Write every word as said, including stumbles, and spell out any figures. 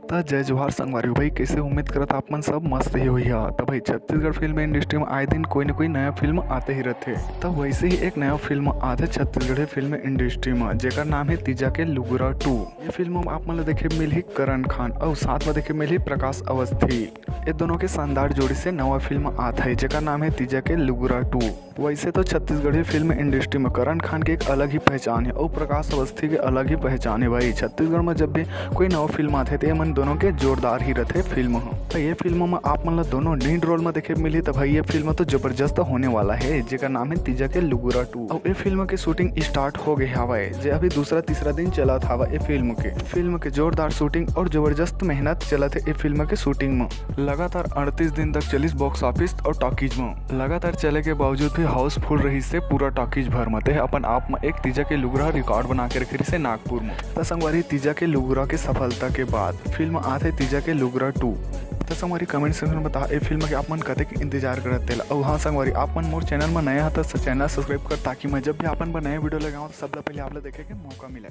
त जय जोहार संगवारी हो भाई, कैसे? उम्मीद करत आप मन सब मस्त ही होइहा। त भाई, छत्तीसगढ़ फिल्म इंडस्ट्री में आए दिन कोई न कोई नया फिल्म आते ही रहथे। त वैसे ही एक नया फिल्म आथे छत्तीसगढ़ी फिल्म इंडस्ट्री में, जेकर नाम है तीजा के लुगरा टू। ये फिल्म में आप मन ला देखे मिलही करण खान और साथ में देखे मिलही प्रकाश अवस्थी। ये दोनों के शानदार जोड़ी से नवा फिल्म आत है, जेकर नाम है तीजा के लुगरा टू। वैसे तो छत्तीसगढ़ी फिल्म इंडस्ट्री में करण खान के एक अलग ही पहचान है और प्रकाश अवस्थी के अलग ही पहचान है भाई। छत्तीसगढ़ में जब भी कोई नवा फिल्म आथे, तो ये मन दोनों के जोरदार ही रहथे फिल्म ह। तो ये फिल्म में आप मन ला दोनों लीड रोल में देखे मिली। तो भाई, ये फिल्म तो जबरदस्त होने वाला है, जेकर नाम है तीजा के लुगरा टू। और ये फिल्म के शूटिंग स्टार्ट हो गए हवाए, जे अभी दूसरा तीसरा दिन चलत हवा ये फिल्म के। फिल्म के जोरदार शूटिंग और जबरदस्त मेहनत चलत है ये फिल्म के शूटिंग में। लगातार अड़तीस दिन तक चलिस बॉक्स ऑफिस और टॉकीज में। लगातार चले के बावजूद भी हाउसफुल रहिस से पूरा टॉकीज भर में। ते अपन आप में एक तीजा के लुगरा रिकॉर्ड बना के रखे रहिस से नागपुर में। त संगवारी, तीजा के लुगरा के सफलता के बाद फिल्म आथे तीजा के लुगरा टू। त संगवारी, कमेंट सेक्शन में बता, ए फिल्म के आप मन कतेक इंतजार करत तेला। और हाँ संगवारी, आप मन मोर चैनल में नया ह त चैनल सब्सक्राइब कर, ताकि मैं जब भी आप मन बर नया वीडियो लगाऊँ, तो सबले पहले आप ला देखे के मौका मिले।